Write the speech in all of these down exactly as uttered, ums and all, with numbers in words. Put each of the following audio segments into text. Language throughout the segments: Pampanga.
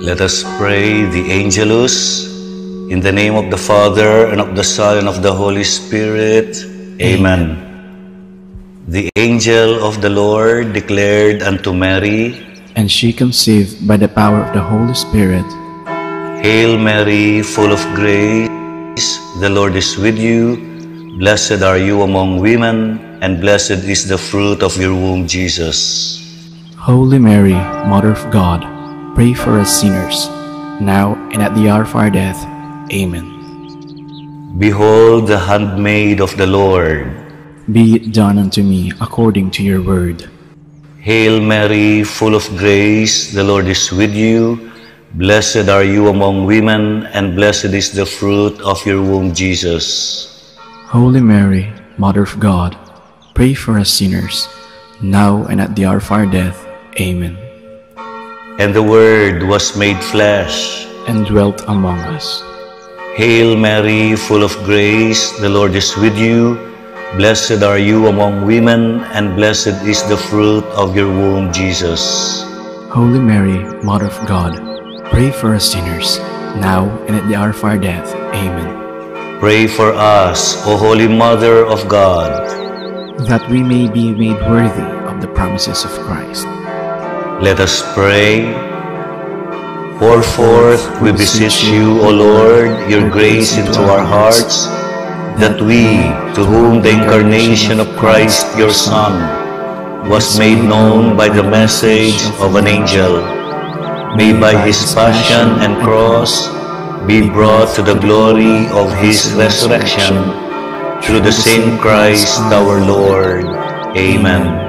Let us pray the Angelus. In the name of the Father, and of the Son, and of the Holy Spirit. Amen. The angel of the Lord declared unto Mary, and she conceived by the power of the Holy Spirit. Hail Mary, full of grace, the Lord is with you. Blessed are you among women, and blessed is the fruit of your womb, Jesus. Holy Mary, Mother of God, pray for us sinners, now and at the hour of our death. Amen. Behold the handmaid of the Lord. Be it done unto me according to your word. Hail Mary, full of grace, the Lord is with you. Blessed are you among women, and blessed is the fruit of your womb, Jesus. Holy Mary, Mother of God, pray for us sinners, now and at the hour of our death. Amen. And the Word was made flesh and dwelt among us. Hail Mary, full of grace, the Lord is with you. Blessed are you among women, and blessed is the fruit of your womb, Jesus. Holy Mary, Mother of God, pray for us sinners, now and at the hour of our death. Amen. Pray for us, O Holy Mother of God, that we may be made worthy of the promises of Christ. Let us pray. Pour forth, we beseech you, O Lord, your grace into our hearts, that we, to whom the incarnation of Christ, your Son, was made known by the message of an angel, may by his passion and cross be brought to the glory of his resurrection, through the same Christ our Lord. Amen.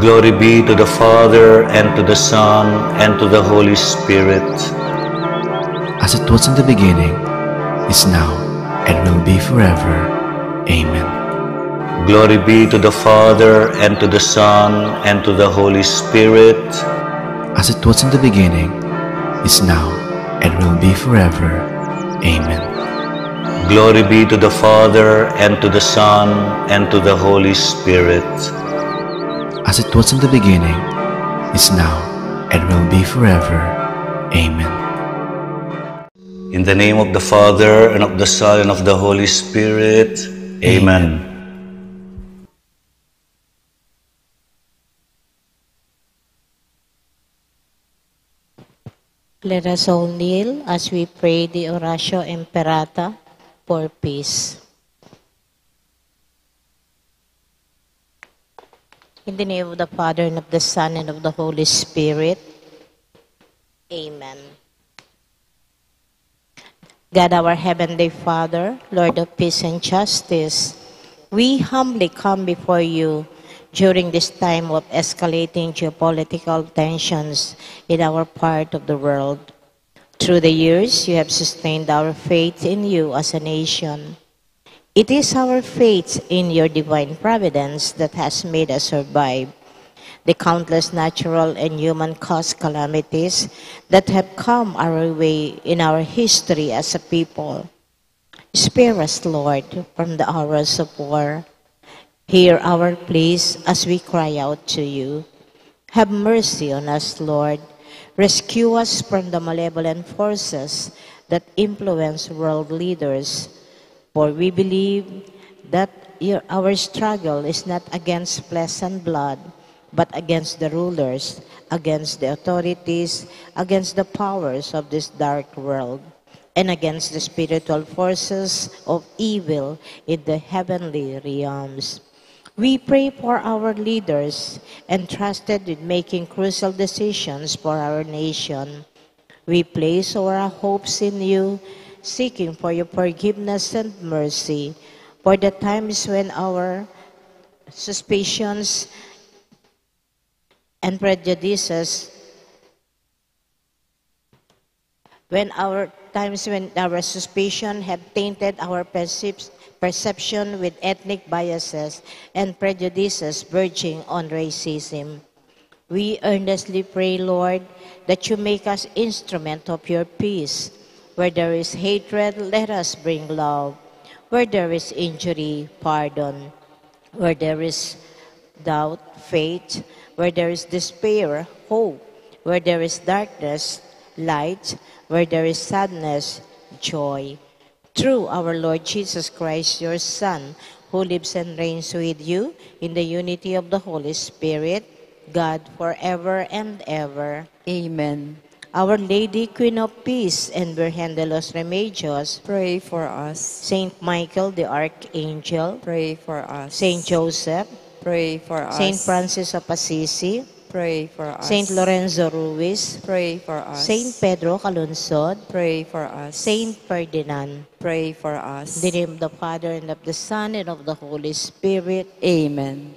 Glory be to the Father, and to the Son, and to the Holy Spirit. As it was in the beginning, is now, and will be forever. Amen. Glory be to the Father, and to the Son, and to the Holy Spirit. As it was in the beginning, is now, and will be forever. Amen. Glory be to the Father, and to the Son, and to the Holy Spirit. As it was in the beginning, is now, and will be forever. Amen. In the name of the Father, and of the Son, and of the Holy Spirit. Amen. Let us all kneel as we pray the Oratio Imperata for peace. In the name of the Father, and of the Son, and of the Holy Spirit. Amen. God, our Heavenly Father, Lord of peace and justice, we humbly come before you during this time of escalating geopolitical tensions in our part of the world. Through the years, you have sustained our faith in you as a nation. It is our faith in your divine providence that has made us survive the countless natural and human-caused calamities that have come our way in our history as a people. Spare us, Lord, from the horrors of war. Hear our pleas as we cry out to you. Have mercy on us, Lord. Rescue us from the malevolent forces that influence world leaders. For we believe that your, our struggle is not against flesh and blood, but against the rulers, against the authorities, against the powers of this dark world, and against the spiritual forces of evil in the heavenly realms. We pray for our leaders entrusted with making crucial decisions for our nation. We place our hopes in you, seeking for your forgiveness and mercy for the times when our suspicions and prejudices when our times when our suspicion have tainted our percep- perception with ethnic biases and prejudices verging on racism. We earnestly pray, Lord, that you make us instrument of your peace. Where there is hatred, let us bring love. Where there is injury, pardon. Where there is doubt, faith. Where there is despair, hope. Where there is darkness, light. Where there is sadness, joy. Through our Lord Jesus Christ, your Son, who lives and reigns with you in the unity of the Holy Spirit, God, forever and ever. Amen. Our Lady, Queen of Peace, and Virgen de los Remedios, pray for us. Saint Michael the Archangel, pray for us. Saint Joseph, pray for us. Saint Francis of Assisi, pray for us. Saint Lorenzo Ruiz, pray for us. Saint Pedro Calungsod, pray for us. Saint Ferdinand, pray for us. In the name of the Father, and of the Son, and of the Holy Spirit. Amen.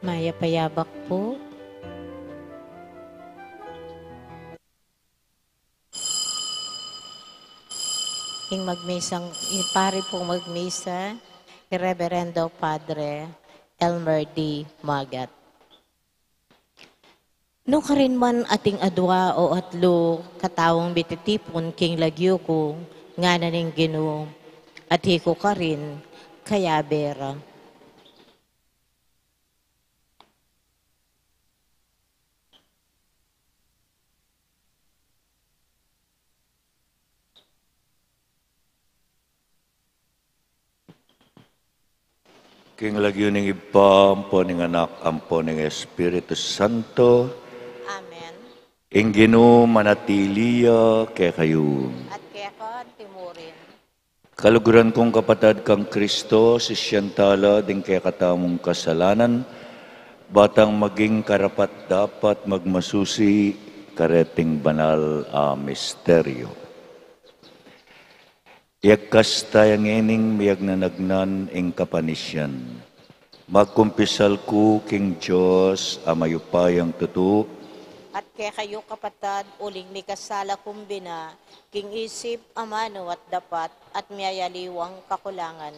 Mayap a yabak pu. Ing magmisang, ing pari pung magmisa, i Reverendo Padre Elmer D. Magat. Nukarin man ating adua o atlu kataung mititipun king lagyu ku, ngana ning Ginu, atiu ku karin kayabe ra. King lagyu ning Ibpa, ampo ning Anak, ampo ning Espiritu Santo. Amen. Ing Ginu manatili ya kekayu. At keka antimurin. Kaluguran kung kapatad kang Kristo, sisian tala ding kekatamung kasalanan, batang maging karapat-dapat magmasusi kareting banal a misteryo. Iagkas taya ngening miyagnanagnan ing kapanisian. Magkumpisal ku king Dios a mayupayang tutu. At kekayu kapatad, uling mikasala kung bina, king isip, amanu at dapat, at miyayaliwang kakulangan.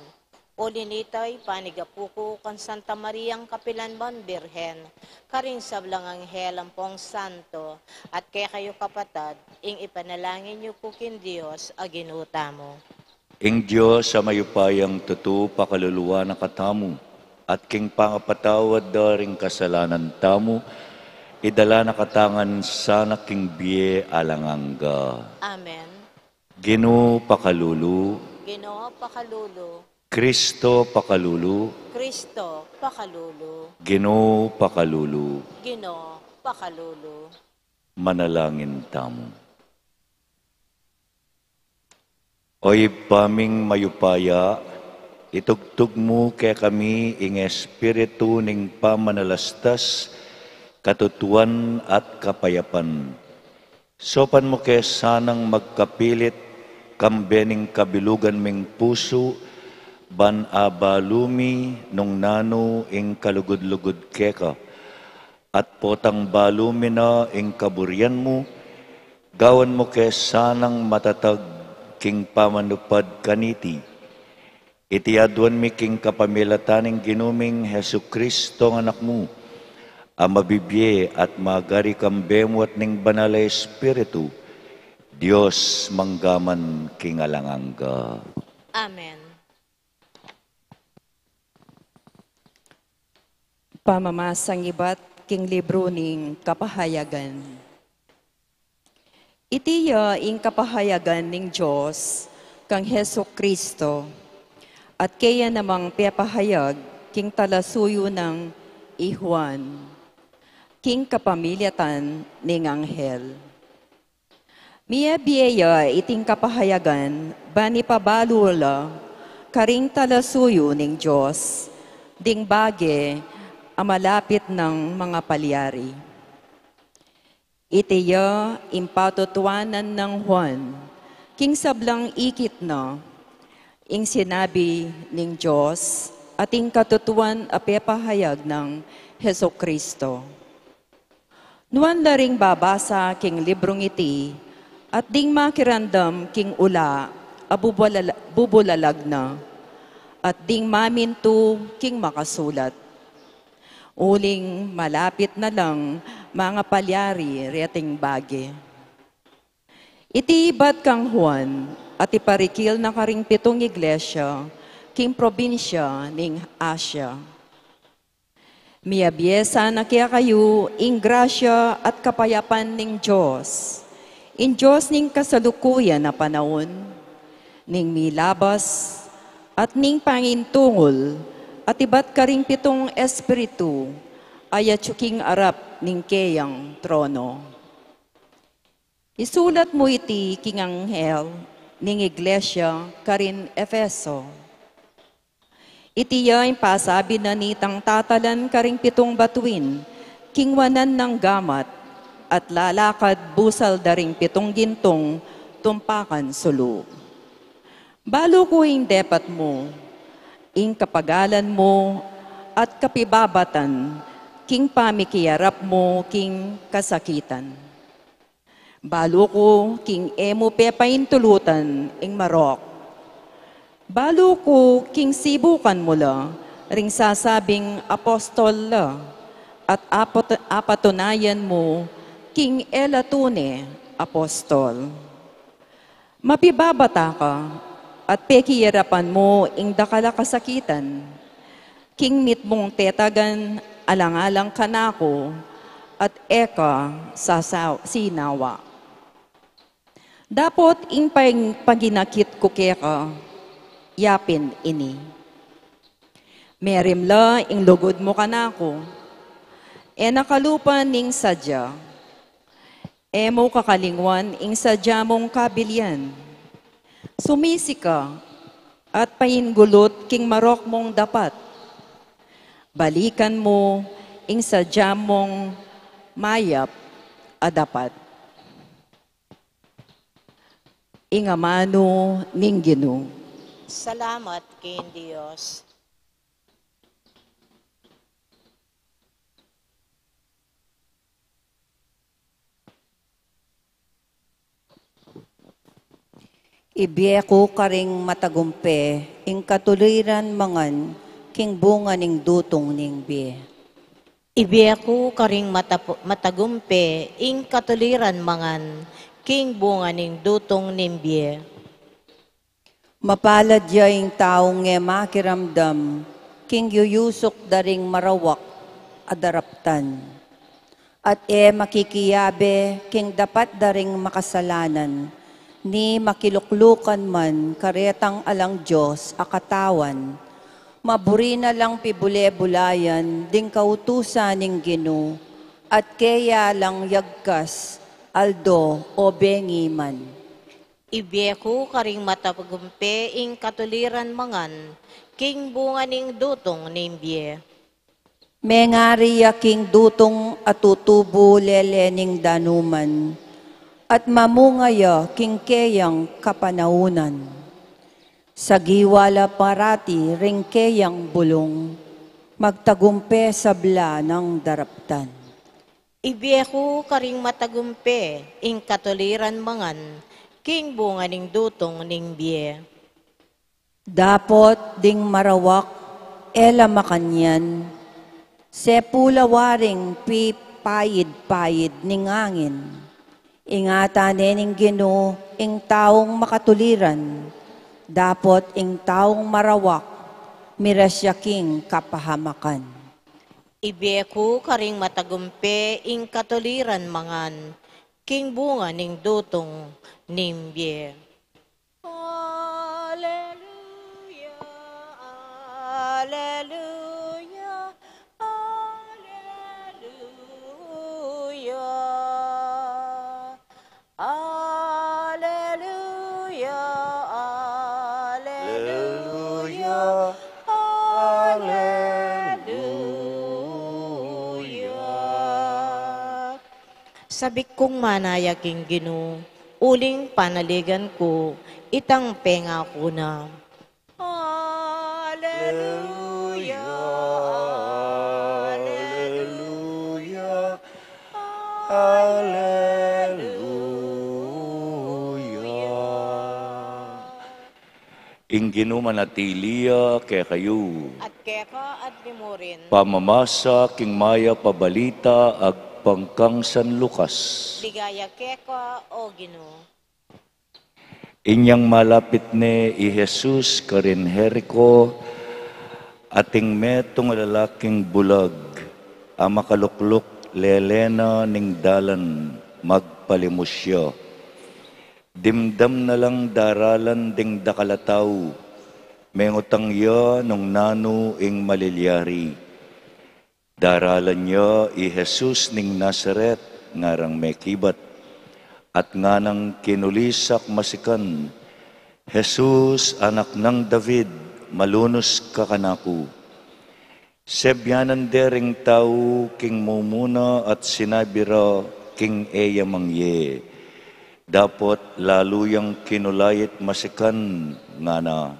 Uli nita, ipanigapu ku kang Santa Mariang kapilanman Birhen, karing sablang anghel ampong santo, at kekayu kapatad, ing ipanalangin yu ku king Dios a Ginu tamu. Ing Dios a mayupayang tutu pakaluluan na katamu, at king pangapatawad da ring kasalanan tamu, idala na katamu ngan sana king bie alang angga. Amen. Ginu pakalulu. Ginu pakalulu. Kristo pakalulu. Kristo pakalulu. Ginu pakalulu. Ginu pakalulu. Manalangin tamu. O Ibpa ming mayupaya, itugtug mu kekami ing espiritu ning pamanalastas, katutuan at kapayapan. Saupan mu ke sanang magkapilit kambe ning kabilugan ming pusu, ban abalu mi nung nanu ing kalugud-lugud keka, at potang balu mi na ing kaburian mu, gawan mu ke sanang matatag king pamanupad kaniti. Iti aduan mi king kapamilatan ning Ginu ming Jesucristo, Anak mu, a mabibie at magari kambe mu at ning Banal a Espiritu, Dios mangga man king alang angga. Amen. Pamamasang ibat king libru ning Kapahayagan. Iti ya ing kapahayagan ning Dios kang Jesucristo, at keya namang pepahayag king talasuyu nang i Juan, king kapamilatan ning anghel. Miyabie ya iting kapahayagan ban ipabalu la karing talasuyu ning Dios ding bage a malapit nang mangapalyari. Iti ya ing patutuanan nang Juan king sablang ikit na, ing sinabi ning Dios at ing katutuan a pepahayag nang Jesucristo. Nuan la ring babasa king librung iti, at ding makiramdam king ula a bubulala-, bubulalag na, at ding mamintu king makasulat. Uling malapit na lang mangapalyari reting bage. Iti ibat kang Juan, at iparikil na karing pitung iglesia king probinsya ning Asia. Miyabie sana kekayu ing grasya at kapayapan ning Dios, ing Dios ning kasalukuyan a panaun, ning milabas, at ning pangintungul, at ibat karing pitung espiritu a yatsu king arap ning keyang trono. Isulat mu iti king anghel ning iglesia karin Efeso. Iti ya ing pasabi na nitang tatalan karing pitung batuin, king wanan nang gamat, at lalakad busal da ring pitung gintung tumpakan sulu. Balu ku ing depat mu, ing kapagalan mu, at kapibabatan king pamikiyarap mu king kasakitan. Balu ku king e mu pepaintulutan ing marok. Balu ku king sibukan mu la ring sasabing apostol la, at apot-, apatunayan mu king e la tune apostol. Mapibabata ka, at pekiyarapan mu ing dakal a kasakitan, king mitmung tetagan alang-alang kanaku, at e ka sasa-, sinawa. Dapot ing pag-, paginakit ku keka, yapin ini. Merimla ing lugud mu kanaku, e na kalupa ning sadya. E mu kakalingwan ing sadya mung kabilian. Sumisi ka at paingulut king marok mung dapat. Balikan mu ing sadya mung mayap a dapat. Ing amanu ning Ginu. Salamat king Dios. Ibie ku karing matagumpe ing katuliran mangan king bunga ning dutung ning bie. Ibie ku karing matap-, matagumpe ing katuliran mangan king bunga ning dutung ning bie. Mapalad ya ing taung e makiramdam king yuyusuk da ring marawak a daraptan, at e makikiabe king dapat da ring makasalanan, ni makiluklukan man karetang alang Dios a katawan. Maburi na lang pibule-bulayan ding kautusan ning Ginu, at keya lang yagkas, aldo o bengi man. Ibie ku karing matagumpe ing katuliran mangan king bunga ning dutung ning bie. Mengari ya king dutung a tutubu lele ning danuman, at mamunga ya king keyang kapanaunan. Sagiwa la parati ring keyang bulung, magtagumpe sabla nang daraptan. Ibie ku karing matagumpe ing katuliran mangan king bunga ning dutung ning bie. Dapot ding marawak e la makanyan, sepu la waring pipayid-payid ning angin. Ingatan ne ning Ginu ing taung makatuliran, dapot ing taung marawak miras ya king kapahamakan. Ibie ku karing matagumpe ing katuliran mangan king bunga ning dutung ning bie. Aleluya, aleluya, aleluya. Aleluya, aleluya, aleluya. Sabik kung manaya king Ginu, uling panaligan ku, itang pengaku na. Aleluya, aleluya, aleluya. Ing Ginu manatili ya kekayu. At keka at nimurin. Pamamasa king mayap a balita agpang kang San Lucas. Ligaya keka, O Ginu. Inyang malapit ne i Jesus karin Jerico, ating metung a lalaking bulag a makalukluk lele na ning dalan, magpalimus ya. Dimdam na lang daralan ding dakal a tau, mengutang ya nung nanu ing malilyari. Daralan ya i Jesus ning Nazaret, ngarang mekibat, at nganang kinulisak masikan, "Jesus, Anak nang David, malunus ka kanaku." Sebyanan de ring tau king mumuna at sinabi ra king e ya mangye. Dapot lalu yang kinulait masikan, ngana,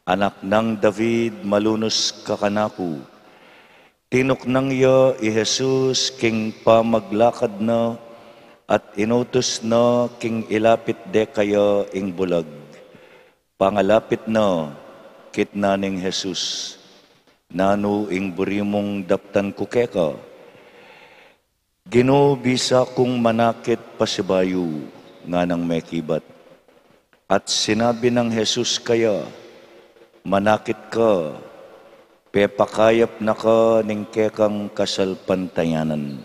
"Anak nang David, malunus ka kanaku." Tinuknang ya i Jesus king pamaglakad na at inutus na king ilapit de kaya ing bulag. Pangalapit na, kitnan neng Jesus, "Nanu ing buri mung daptan ku keka?" "Ginu, bisa kung manakit pasibayu," nganang mekibat. At sinabi nang Jesus kaya, "Manakit ka, pepakayap na ka ning kekang kasalpantayanan."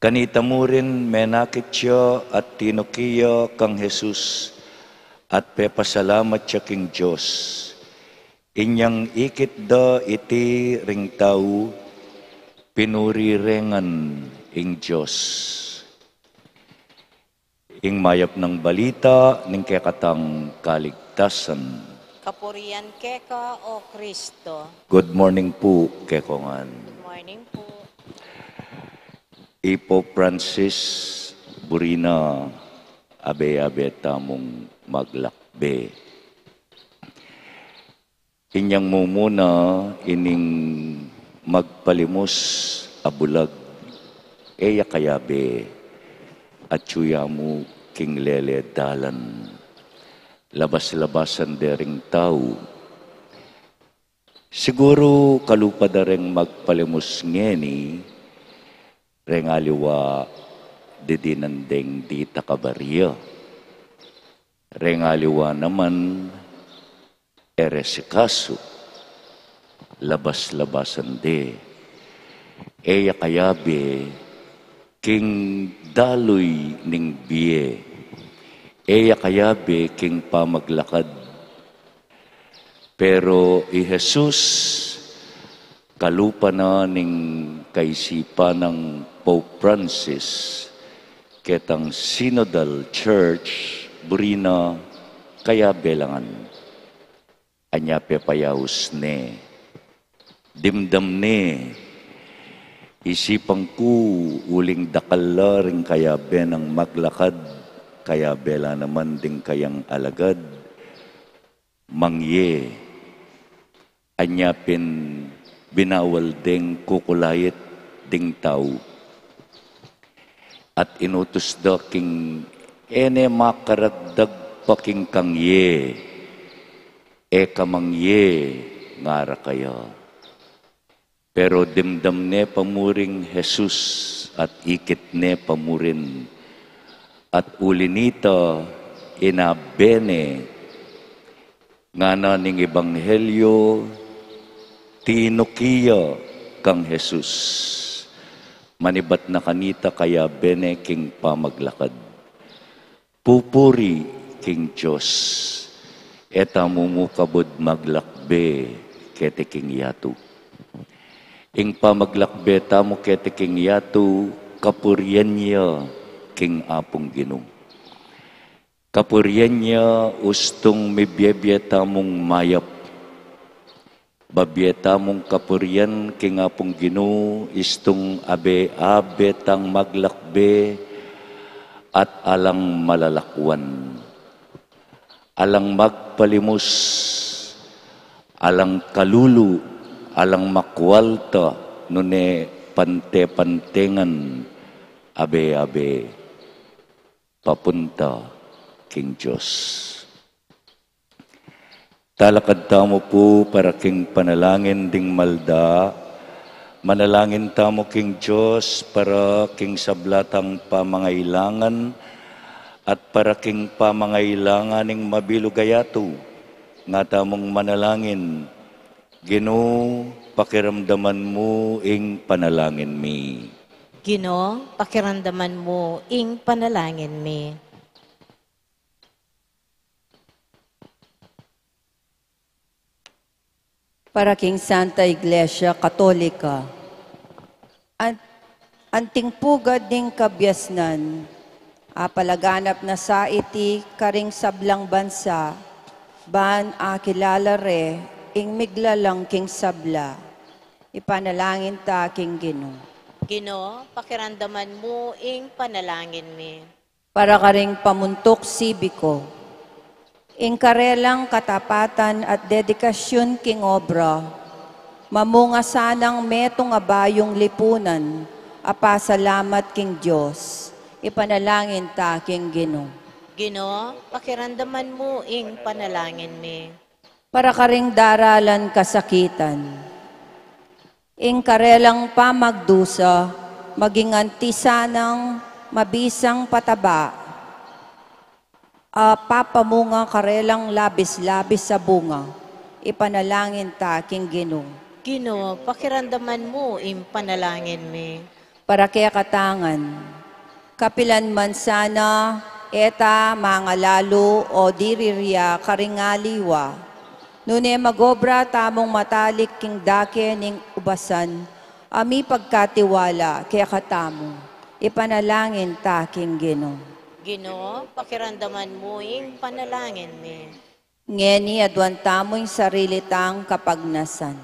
Kanita mu rin menakit ya at tinuki ya kang Jesus at pepasalamat ya king Dios. Inyang ikit da iti ring tau, pinuri re ngan ing Dios. Ing mayap nang balita ning kekatang kaligtasan. Kapurian keka, O Kristo. Good morning pu kekongan. Good morning pu. I Pope Francis, buri na abe-abe tamung maglakbe. Inyang mumuna ining magpalimus a bulag, e ya kayabe, atyu ya mu king lele dalan, labas-labasan de ring tau. Siguru kalupa da reng magpalimus ngeni, reng aliwa didinan deng ditak a baria. Reng aliwa naman, e re sikasu, labas-labasan de. E ya kayabe king daluy ning bie. E ya kayabe king pamaglakad. Pero i Jesus, kalupa na ning kaisipan nang Pope Francis, ketang Synodal Church, buri na kayabe la ngan. Anya pepayaus ne, dimdam ne, isipan ku uling dakal la ring kayabe nang maglakad, kayabe la naman ding kayang alagad, mangye, anya pin binawal deng kukulait ding tau. At inutus da king e ne makaragdag pa king kangye, e ka mangye, ngara kaya. Pero dimdam ne pa mu ring Jesus at ikit ne pa mu rin. At uli nita, inabe ne, ngana ning ebanghelyo, tinuki ya kang Jesus. Manibat na kanita kayabe ne king pamaglakad. Pupuri king Dios, e tamu mu kabud maglakbe keti king yatu. Ing pamaglakbe tamu keti king yatu, kapurian ya king Apung Ginu. Kapurian ya ustung mibie-bie tamung mayap. Babie tamung kapurian king Apung Ginu, istung abe-abe tang maglakbe at alang malalakwan, alang magpalimus, alang kalulu, alang makwalta, nune pante-pantengan, abe-abe papunta king Dios. Talakad tamu pu para king panalangin ding malda. Manalangin tamu king Dios para king sabla tang pamangailangan at para king pamangailangan ning mabilug a yatu. Nga tamung manalangin, Ginu, pakiramdaman mu ing panalangin mi. Ginu, pakiramdaman mu ing panalangin mi. Para king Santa Iglesia Katolika. An-, anting pugad ning kabiasnan, apalaganap na sa iti karing sablang bansa, ban akilala re ing miglalang king sabla. Ipanalangin ta king Ginu. Ginu, pakiramdaman mu ing panalangin mi. Para karing pamuntuk sibiko, ing karelang katapatan at dedikasyun king obra, Mamunga sanang metung a bayung lipunan a pasalamat king Dios. Ipanalangin ta king Ginu. Ginu, pakiramdaman mu ing panalangin mi. Para karing daralan kasakitan. Ing karelang pamagdusa, maging anti sanang mabisang pataba, a papamunga karelang labis-labis a bunga. Ipanalangin ta king Ginu. Ginu, pakiramdaman mu ing panalangin mi. Para kekatang ngan. Kapilan man sana, e ta mangalalu o diriria karing aliwa. Nune mag-obra tamung matalik king dake ning ubasan, a mipagkatiwala kekatamu. Ipanalangin ta king Ginu. Ginu, pakiramdaman mu ing panalangin mi. Ngeni aduan tamu ing sarili tang kapagnasan.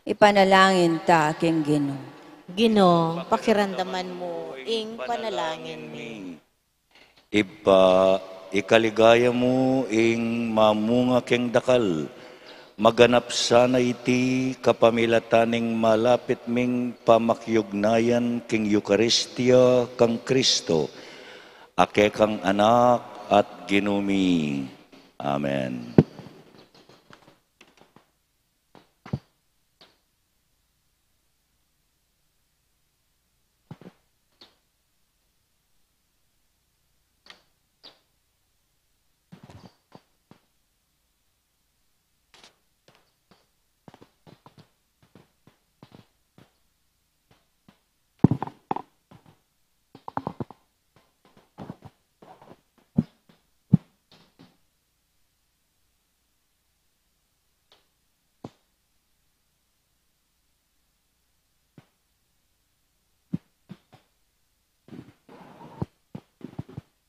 Ipanalangin ta king Ginu. Ginu, pakiramdaman mu ing panalangin mi. Ibpa, ikaligaya mu ing mamunga keng dakal. Maganap sana iti kapamilatan ning malapit ming pamakiugnayan king Eukaristia kang Kristo, a kekang Anak at Ginu mi. Amen.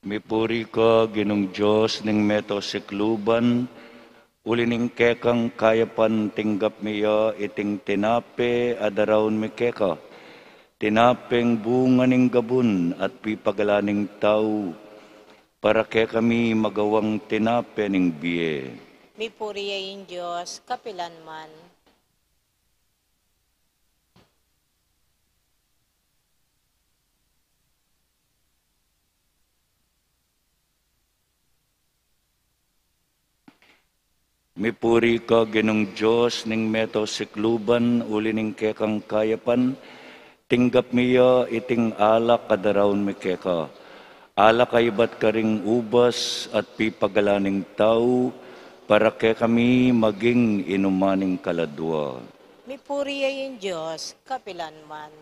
Mipuri ka, Ginung Dios ning meto sikluban, uli ning kekang kayapan tinggap mi ya iting tinape a daraun mi keka, tinapeng bunga ning gabun at pipagalan ning tau, para kekami magawang tinape ning bie. Mipuri ya ing Dios kapilan man. Mipuri ka, Ginung Dios ning meto sikluban, uli ning kekang kayapan, tinggap mi ya iting alak a daraun mi keka. Alak a ibat karing ubas at pipagalan ning tau, para kekami maging inuman ning kaladua. Mipuri ya ing Dios kapilan man.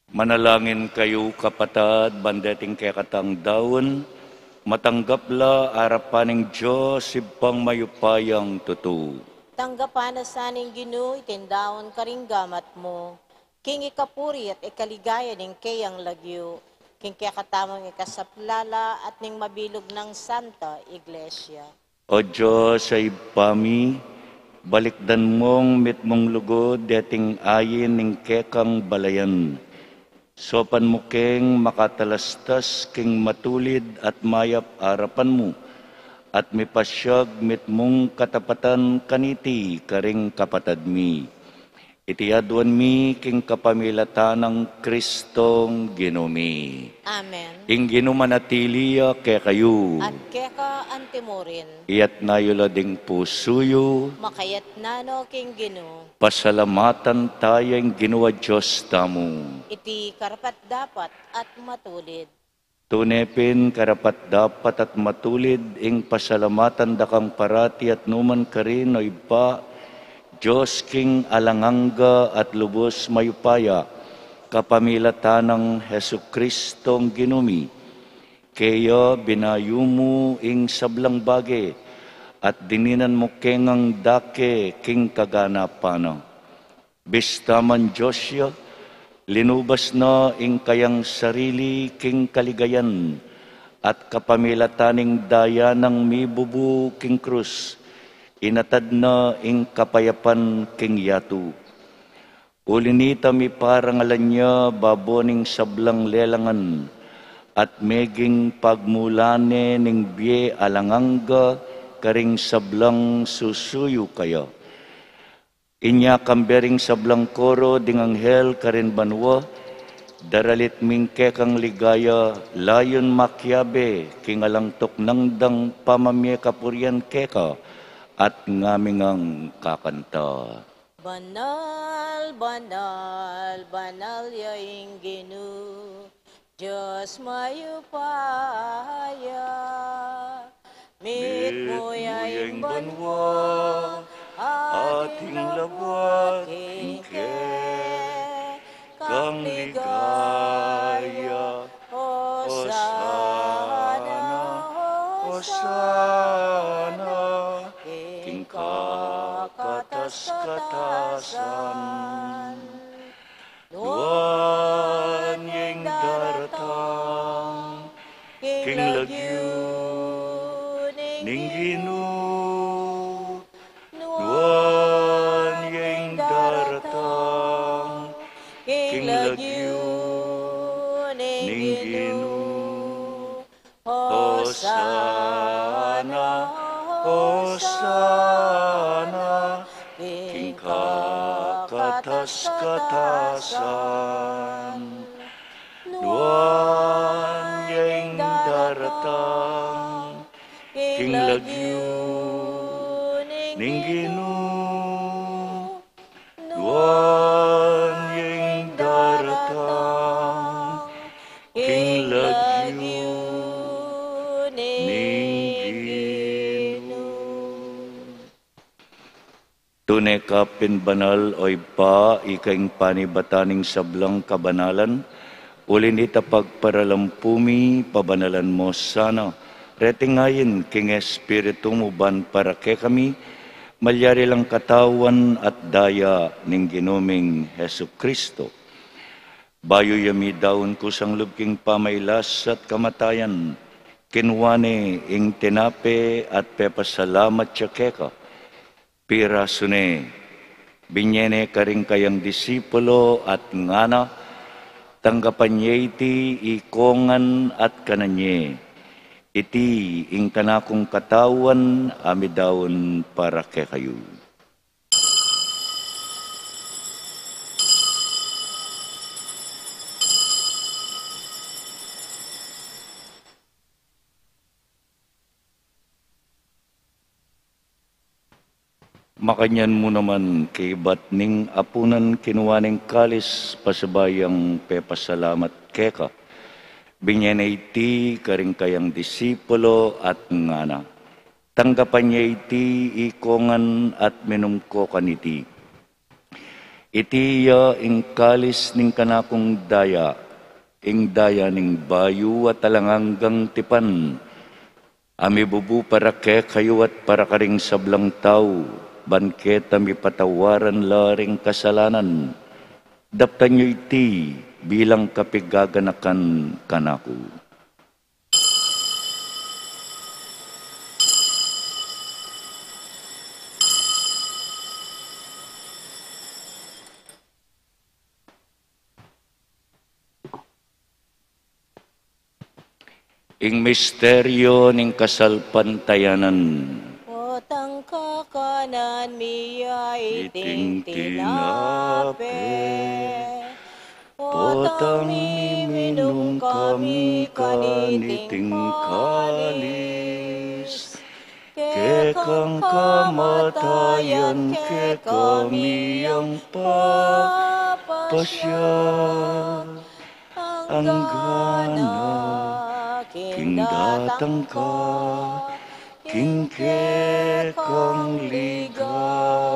Manalangin kayu, kapatad, ban deting kekatang daun, matanggap la arapan ning Dios, Ibpang mayupayang tutu. Tanggapan na sa ning Ginu iting daun karing gamat mu, king ikapuri at ikaligaya ning keyang lagyu, king kekatamung ikasaplala at ning mabilug nang Santa Iglesia. O Dios a Ibpa mi, balikdan mung mitmung lugud deting ayin ning kekang balayan. Saupan mu keng makatalastas king matulid at mayap arapan mu, at mipasiag mitmung katapatan kaniti karing kapatad mi. Iti aduan mi king kapamilatan nang Kristong Ginu mi. Amen. Ing Ginu manatili ya kekayu. At keka antimurin. Iyatna yu la ding pusu yu. Makayatna no king Ginu. Pasalamatan taya ing Ginu a Dios tamu. Iti karapat-dapat at matulid. Tune pin karapat-dapat at matulid ing pasalamatan da kang parati at numan karin, o Ibpa, Dios king alang angga at lubus mayupaya, kapamilatan nang Jesucristong Ginu mi. Kaya binayu mu ing sablang bage, at dininan mu ke ngang dake king kaganapan na. Bista man Dios ya, linubas na ing kayang sarili king kaligayan, at kapamilatan ning daya nang mibubu king krus, inatad na ing kapayapan king yatu. Uli nita miparangalan ya babo ning sablang lelangan, at meging pagmulan ne ning bie alang angga karing sablang susuyu kaya. Inya kambe ring sablang koro ding anghel karin banua, daralit mi ing kekang ligaya, layun makiabe king alang tuknang dang pamamie kapurian keka, at ngami ngang kakanta. Banal, banal, banal ya ing Ginu, Dios mayupaya. Mitmu ya ing banua, at ing labuad king kekang ligaya. Hosana, Hosana, king kakatas-katasan. Nuan ya ing daratang king lagyu ning Ginu. Nuan ya ing daratang king lagyu ning Ginu. Hosana, Hosana, king kakatas-katasan. Nuan ya ing daratang king lagyu ning Ginu. Nuan ya ing daratang king lagyu ning Ginu. Tune ka pin banal, o Ibpa, ika ing panibatan ning sablang kabanalan. Uli nita pagparalampu mi, pabanalan mu sana reting ain king Espiritu mu ban para kekami malyari lang katawan at daya ning Ginu ming Jesucristo. Bayu ya midaun kusang lub king pamailas at kamatayan, kinua ne ing tinape at pepasalamat ya keka. Pirasu ne, binye ne karing kayang disipulo at ngana, tanggapan ye iti ikongan at kanan ye. Iti ing kanakung katawan a midaun para kekayu. Makanyan mu naman kaibat ning apunan kinua ne ing kalis, pasibayu yang pepasalamat keka. Binye ne iti karing kayang disipulo at ngana, tanggapan ye iti ikongan at minum ko kaniti. Iti ya ing kalis ning kanakung daya, ing daya ning bayu at alang anggang tipan, a mibubu para kekayu at para karing sablang tau, ban keta mipatawaran la ring kasalanan. Daptan yu iti bilang kapigaganakan kanaku. Ing misteryo ning kasalpantayanan. Potang kakanan mi ya iting tinape, potang miminum kami kaniting kalis, kekang kamatayan kekami yang papasya, anggana king datang ka king kekang ligaya.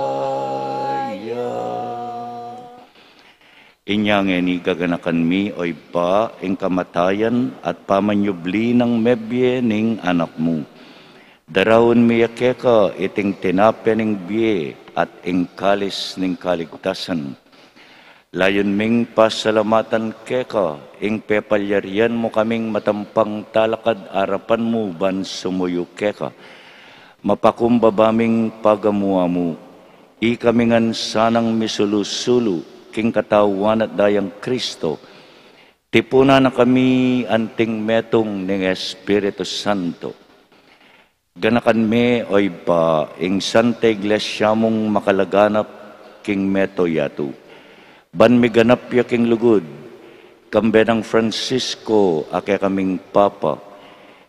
Inya ngeni gaganakan mi, o Ibpa, ing kamatayan at pamanyubli nang mebie ning Anak mu. Daraun mi ya keka iting tinape ning bie at ing kalis ning kaligtasan. Layun ming pasalamatan keka ing pepalyarian mu kaming matampang talakad arapan mu ban sumuyu keka. Mapakumbaba ming pagamu-amu, ikami ngan sanang misulu-sulu king Katawan at Dayang Kristo, tipunan na kami anting metung ning Espiritu Santo. Ganakan me, o Ibpa, ing Santa Iglesia mung makalaganap king mabilug a yatu, ban miganap ya king lugud, kambe nang Francisco a kekaming Papa,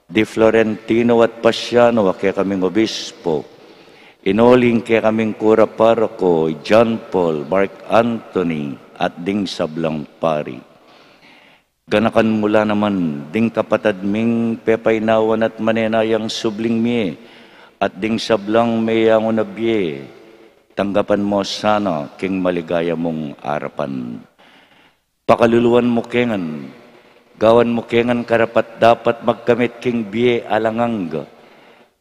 di Florentino at Pasiano a kekaming Obispo, i Noli a kekaming Kura Paroko, i John Paul, Mark Anthony, at ding sablang pari. Ganakan mu la naman ding kapatad ming pepainawan at manenayang subling mie, at ding sablang meyangu na bie, tanggapan mu sana king maligaya mung arapan. Pakaluluan mu ke ngan, gawan mu ke ngan karapat-dapat magkamit king bie alang angga,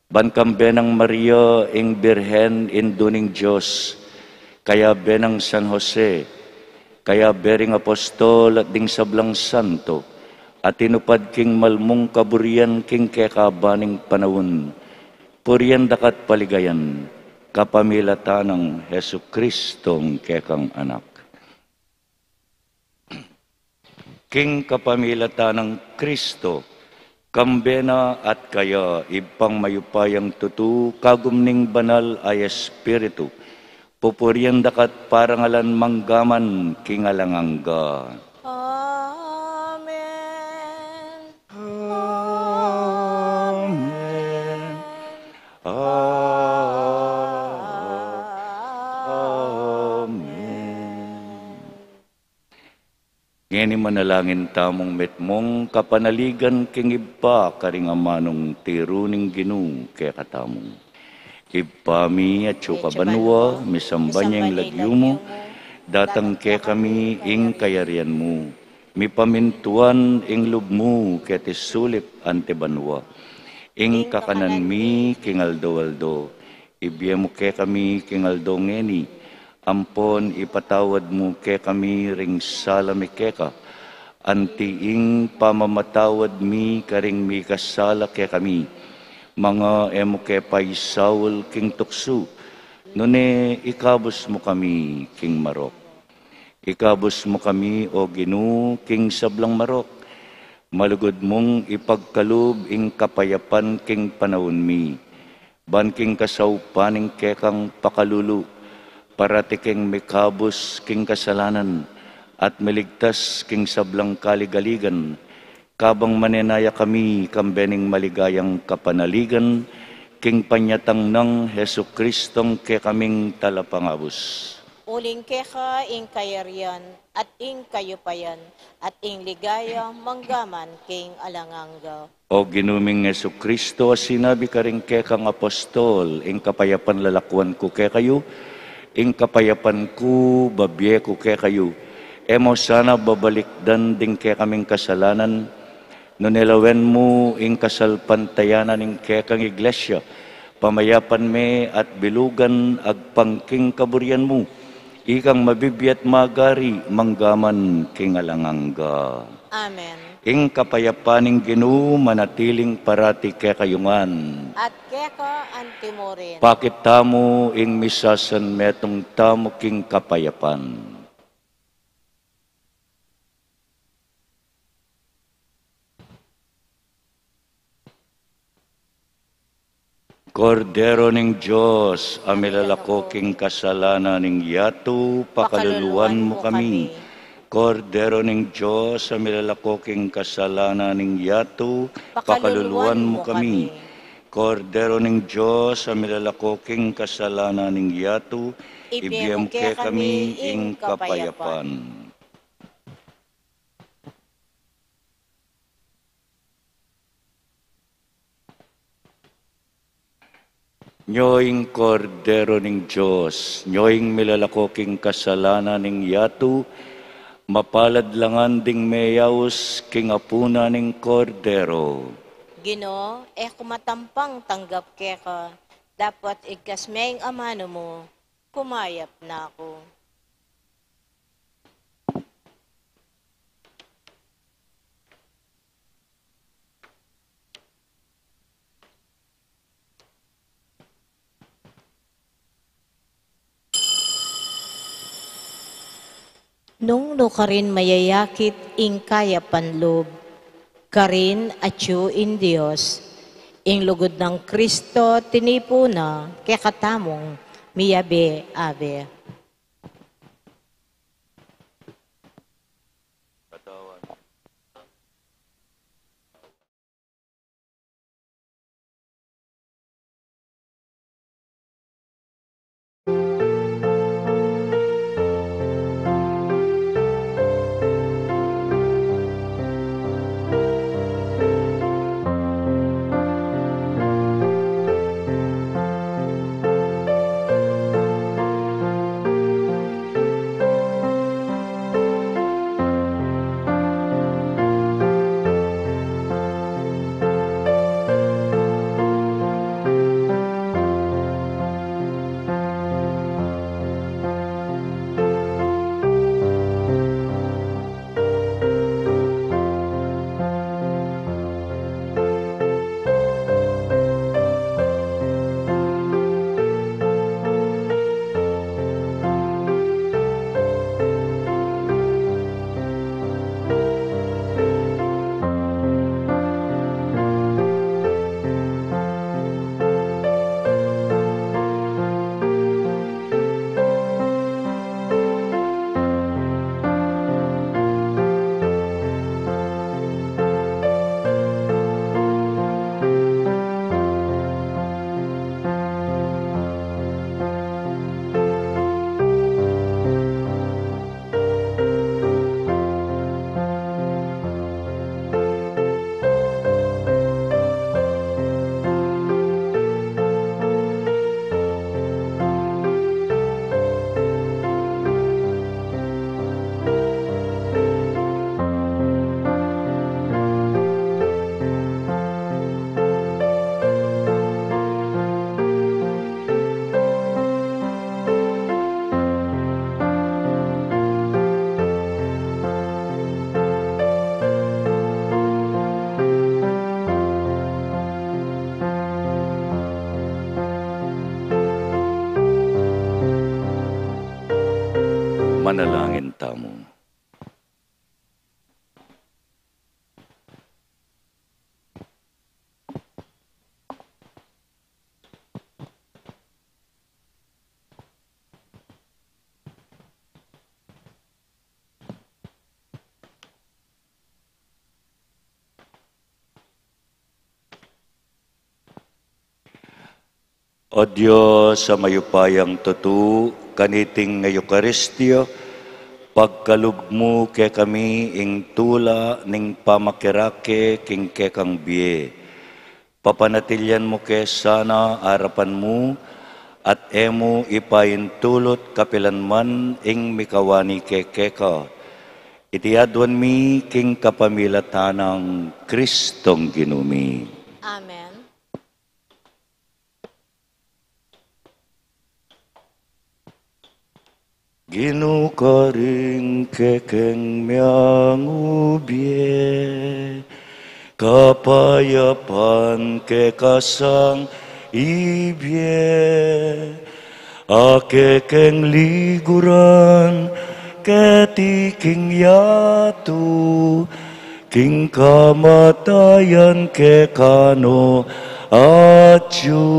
ban kambe nang Maria ing Birhen, Indu ning Dios, kayabe nang San Jose, kayabe ring apostol at ding sablang santo, a tinupad king malmung kaburian king kekaban ning panaun, purian da ka at paligayan, kapamilatan nang Jesucristo a kekang Anak. King kapamilatan nang Kristo, kambe na at kaya, Ibpang mayupayang tutu, kagum ning Banal a Espiritu, pupurian da ka at parangalan manggaman king alang angga. Amen. Amen. Amen. Ngeni manalangin tamung mitmung kapanaligan king Ibpa karing amanung tiru ning Ginu kekatamu. Ibpa mi, atsu ka banua, misamban ya ing lagyu mu, datang kekami ing kayarian mu, mipamintuan ing lub mu keti sulip anti banua. Ing kakanan mi king aldo-aldo, ibie mu kekami king aldo ngeni, ampon ipatawad mu kekami ring sala mi keka, anti ing pamamatawad mi karing mikasala kekami. Manga e mu ke paisaul king tuksu, nune ikabus mu kami king marok. Ikabus mu kami, o Ginu, king sablang marok. Malugud mung ipagkalub ing kapayapan king panaun mi, ban king kasaupan ning kekang pakalulu, parati keng mikabus king kasalanan, at miligtas king sablang kaligaligan, kabang manenaya kami kambe ning maligayang kapanaligan king panyatang nang Jesucristo a kekaming Talapangabus. Uling keka ing kayarian, at ing kayupayan, at ing ligaya, manggaman king alang angga. O Ginu ming Jesucristo, a sinabi karing kekang apostol, ing kapayapan lalakuan ku kekayu, ing kapayapan ku babie ku kekayu. E mu sana babalikdan ding kekaming kasalanan, nune lawen mu ing kasalpantayanan ning kekang Iglesia, pamayapan me at bilugan agpang king kaburian mu, ikang mabibie at magari manggaman king alang angga. Amen. Ing kapayapan ning Ginu manatiling parati kekayu ngan. At keka anti mu rin. Pakit tamu ing misasanmetung tamu king kapayapan. Kordero ning Dios, a milalako king kasalanan ning yatu, pakaluluan mu kami. Kordero ning Dios, a milalako king kasalanan ning yatu, pakaluluan mu kami. Kordero ning Dios, a milalako king kasalanan ning yatu, ibie mu kekami ing kapayapan. Nyo ing Kordero ning Dios, nyo ing milalako king kasalanan ning yatu, mapalad la ngan ding meyaus king apunan ning Kordero. Ginu, e ku matampang tanggap keka, dapot igkas me ing amanu mu, kumayap na ku. Nung nu karin mayayakit ing kayapan lub, karin atyu ing Dios, ing lugud nang Kristo tinipu na kekatamung miyabe-abe. Manalangin tamu. O Dios a mayupayang tutu, kaniting Eukaristia, pagkalub mu kekami ing tula ning pamakirake king kekang bie. Papanatilian mu ke sana arapan mu, at e mu ipaintulut kapilan man ing mikawani ke keka. Iti aduan mi king kapamilatan nang Kristong Ginu mi. Amen. Ginu karing kekeng miangubie, kapayapan keka sang ibie, a kekeng liguran keti king yatu, king kamatayan keka no atyu.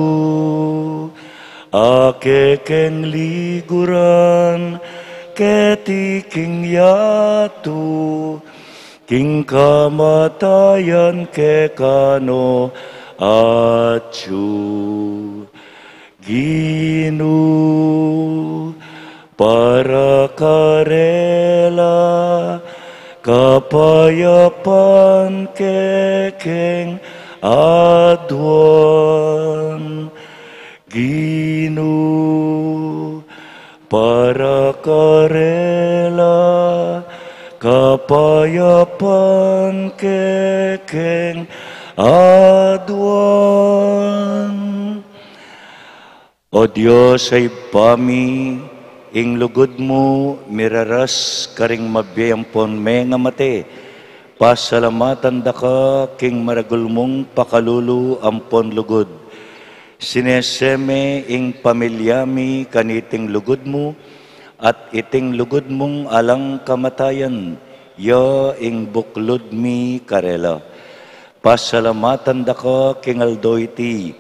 A kekeng liguran keti king yatu, king kamatayan keka no atyu. Ginu, para karela kapayapan kekeng aduan. Ginu, para karela kapayapan kekeng Aduan. O Dios a Ibpa mi, ing lugud mu miraras karing mabie ampon mengamate. Pasalamatan da ka king maragul mung pakalulu ampon lugud. Sinese me ing pamilya mi kaniting lugud mu, at iting lugud mung alang kamatayan, ya ing buklud mi karela. Pasalamatan da ka king aldo iti,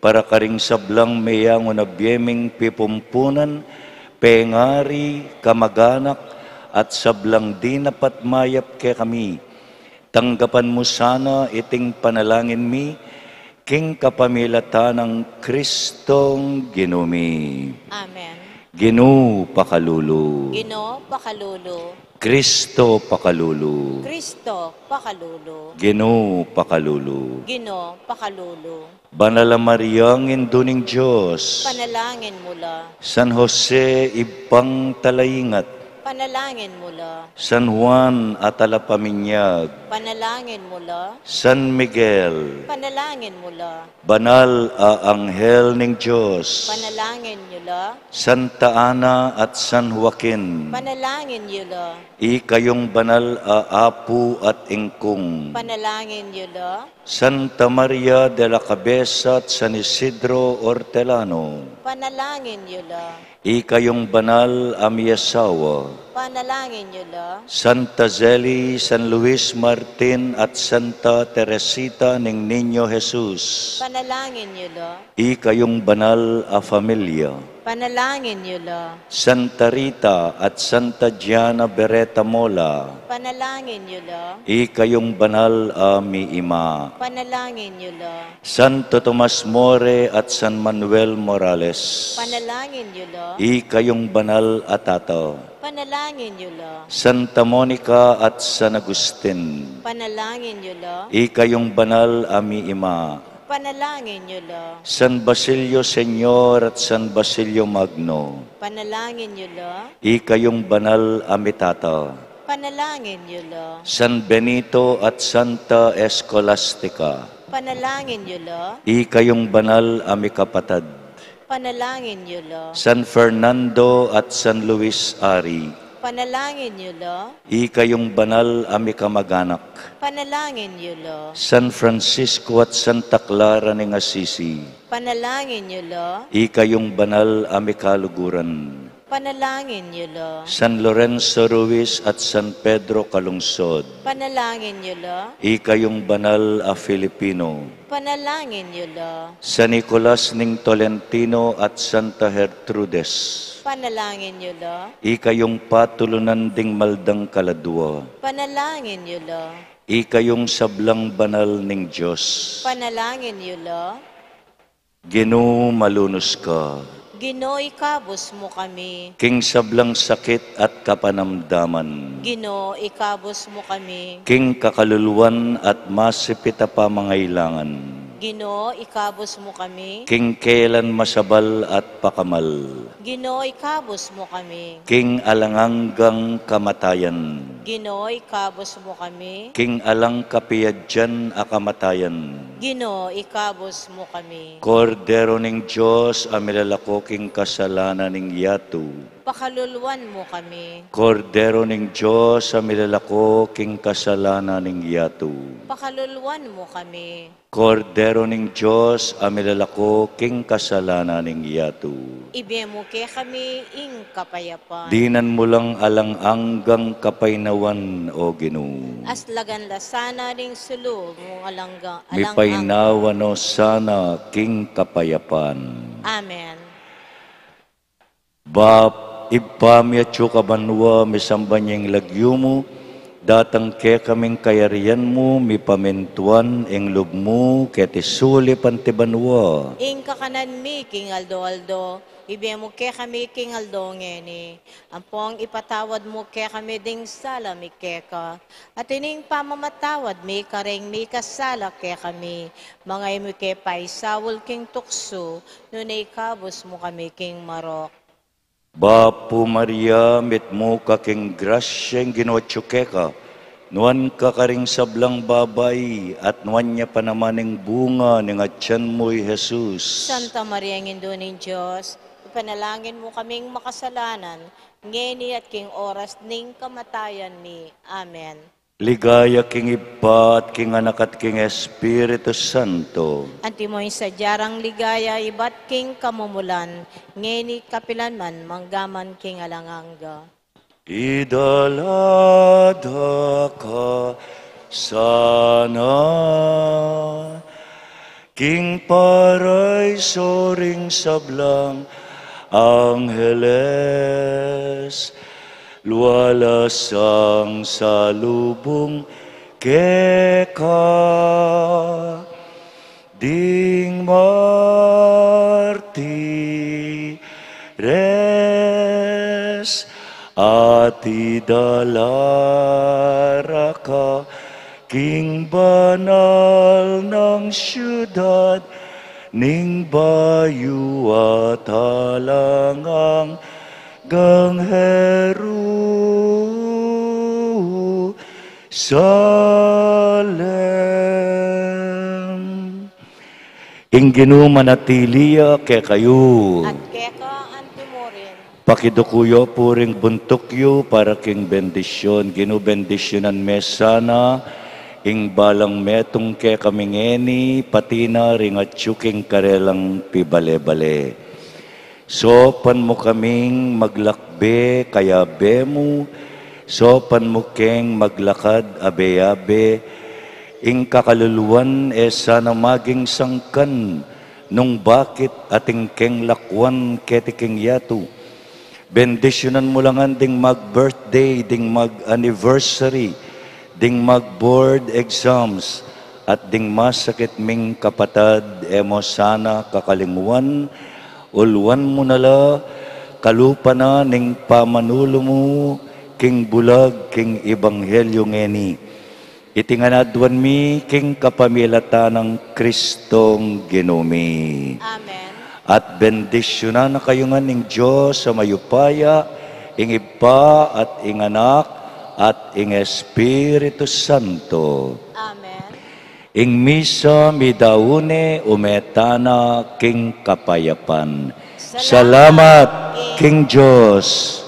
para karing sablang meyangu na bie ming pipumpunan, pengari, kamaganak, at sablang dinapat mayap kekami. Tanggapan mu sana iting panalangin mi, king kapamilatan nang Kristong Ginu mi. Amen. Ginu pakalulu. Ginu pakalulu. Kristo pakalulu. Kristo pakalulu. Ginu pakalulu. Ginu pakalulu. Banal a Mariang Indu ning Dios. Panalangin mu la. San Jose, Ibpang talaingat. Panalangin mu la. San Juan a talapaminyag. Panalangin mu la. San Miguel. Panalangin mu la. Banal a anghel ning Dios. Panalangin yu la. Santa Ana at San Joaquin. Panalangin yu la. Ikayung banal a apu at ingkung. Panalangin yu la. Santa Maria de la Cabeza at San Isidro Hortelano. Panalangin yu la. Ikayung banal a miyasawa. Panalangin yu la. Santa Zeli, San Luis Martin at Santa Teresita ning Niño Jesus. Panalangin yu la. Ikayung banal a familia. Panalangin yu la. Santa Rita at Santa Gianna Beretta Mola. Panalangin yu la. Ikayung banal a miima. Panalangin yu la. Santo Tomas More at San Manuel Morales. Panalangin yu la. Ikayung banal a tata. Panalangin yu la. Santa Monica at San Agustin. Panalangin yu la. Ikayung banal a miima. Panalangin yu la. San Basilio Señor at San Basilio Magno. Panalangin yu la. Ikayung banal a mitata. Panalangin yu la. San Benito at Santa Escolastica. Panalangin yu la. Ikayung banal a mikapatad. Panalangin yu la. San Fernando at San Luis Ari. Panalangin yu la. Ikayung banal a mikamaganak. Panalangin yu la. San Francisco at Santa Clara ning Assisi. Panalangin yu la. Ikayung banal a mikaluguran. Panalangin yu la. San Lorenzo Ruiz at San Pedro Calungsod. Panalangin yu la. Ikayung banal a Filipino. Panalangin yu la. San Nicolas ning Tolentino at Santa Gertrudes. Panalangin yu la. Ikayung patulunan ding maldang kaladua. Panalangin yu la. Ikayung sablang banal ning Dios. Panalangin yu la. Ginu, malunus ka. Ginu, ikabus mu kami. King sablang sakit at kapanamdaman. Ginu, ikabus mu kami. King kakaluluan at masipit a pamangailangan. Ginu, ikabus mu kami. King kelan masabal at pakamal. Ginu, ikabus mu kami. King alang anggang kamatayan. Ginu, ikabus mu kami. King alang kapiadyan a kamatayan. Ginu, ikabus mu kami. Kordero ning Dios a milalako king kasalanan ning yatu. Pakaluluan mu kami. Kordero ning Dios a milalako king kasalanan ning yatu. Pakaluluan mu kami. Kordero ning Dios a milalako king kasalanan ning yatu. Ibie mu kekami ing kapayapan. Dinan mu lang alang anggang kapaynawan, O Ginu. Aslagan la sana ning sulu mu alang angga-, alang angga. Mipaynawa no sana king kapayapan. Amen. Bap, Ibpa mi atsu ka banua, misamban ya ing lagyu mu, datang kekami ing kayarian mu, mipamintuan ing lub mu keti sulip anti banua. Ing kakanan mi king aldo-aldo, ibie mu kekami king aldo ngeni. Ampong ipatawad mu kekami ding sala mi keka, atin ing pamamatawad mi karing mikasala kekami. Manga e mu ke paisaul king tuksu, nune ikabus mu kami king marok. Bapu Maria, mitmu ka king grasya, ing Ginu atsu keka. Nuan ka karing sablang babai, at nuan ya pa naman ing bunga ning atian mu, i Jesus. Santa Maria, Indu ning Dios, ipanalangin mu kaming makasalanan, ngeni at king oras ning kamatayan mi. Amen. Ligaya king Ibpa, at king Anak, at king Espiritu Santo. Antimo ing sadya rang ligaya ibat king kamumulan, ngeni kapilan man, manggaman king alang angga. Idalada ka sana king paraiso ring sablang angheles, lualasang salubung keka ding martires, at idala ra ka king banal nang siudad ning bayu at alang anggang Jerusalem. Ing Ginu manatili ya kekayu. At keka antimurin. Pakiduku yu pu ring buntuk yu para king bendisyun. Ginu, bendisyunan me sana ing balang metung kekami ngeni, pati na ring atyu king karelang pibale-bale. Saupan mu kaming maglakbe kayabe mu, saupan mu keng maglakad abe-abe, ing kakaluluan e sana maging sangkan nung bakit atin keng lakuan keti king yatu. Bendisyunan mu la ngan ding mag-birthday, ding mag-anniversary, ding mag-board exams, at ding masakit ming kapatad, e mu sana kakalingwan, uluan mu na la, kalupa na ning pamanulu mu king bulag king ebanghelyu ngeni. Iti ngan aduan mi king kapamilatan nang Kristong Ginu mi. Amen. At bendisyunan na kayu ngan ning Dios a mayupaya, ing Ibpa at ing Anak at ing Espiritu Santo. Amen. Ing misa midaun ne, ume tana king kapayapan. Salamat king Dios.